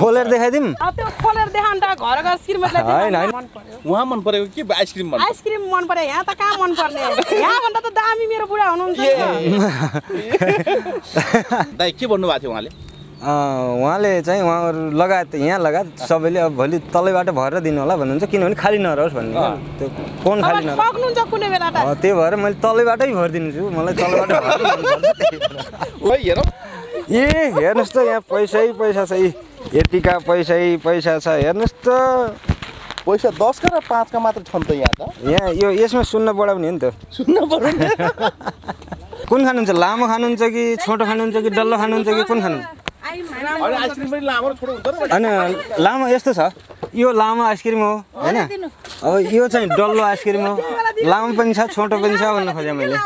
खोलेर देखाइदिम त्यो खोलेर देखाउन त घर घर श्रीमतीलाई हैन हैन मन पर्यो उहाँ मन परेको के आइसक्रिम मन आइसक्रिम मन पर्यो यहाँ त कहाँ मन पर्ने यहाँ भन्दा त दामी मेरो बुढा हुनुहुन्छ दाइ के भन्नु भएको थियो उहाँले उहाँले चाहिँ उहाँहरू लगायत यहाँ लगायत सबैले अब भोलि तलैबाट भरेर दिनु होला भन्नुहुन्छ किनभने खाली नरहोस् भन्ने त्यो कोन खाली नरहोस् सक्नुहुन्छ कुनै बेला त त्यही भएर मैले तलैबाटै भरिदिन्छु मलाई तलैबाट ओइ हेरौँ ए हेर्नुहोस् त यहाँ पैसा छ यतिका पैसा छ हेर्नुहोस् त पैसा 10 का र 5 का मात्र छन् त यहाँ त यहाँ यो यसमा शून्य बढाउने हो नि त सुन्न पर्यो नि कुन खानुहुन्छ लामो खानुहुन्छ कि छोटो खानुहुन्छ कि डल्लो खानुहुन्छ कि कुन खानुहुन्छ अनि आइसक्रिम पनि लामो र छोटो हुन्छ र अनि लामो यस्तो छ यो लामो आइसक्रिम हो हैन अब यो चाहिँ डल्लो आइसक्रिम हो लामो पनि छ छोटो पनि छ भन्न खोजेँ मैले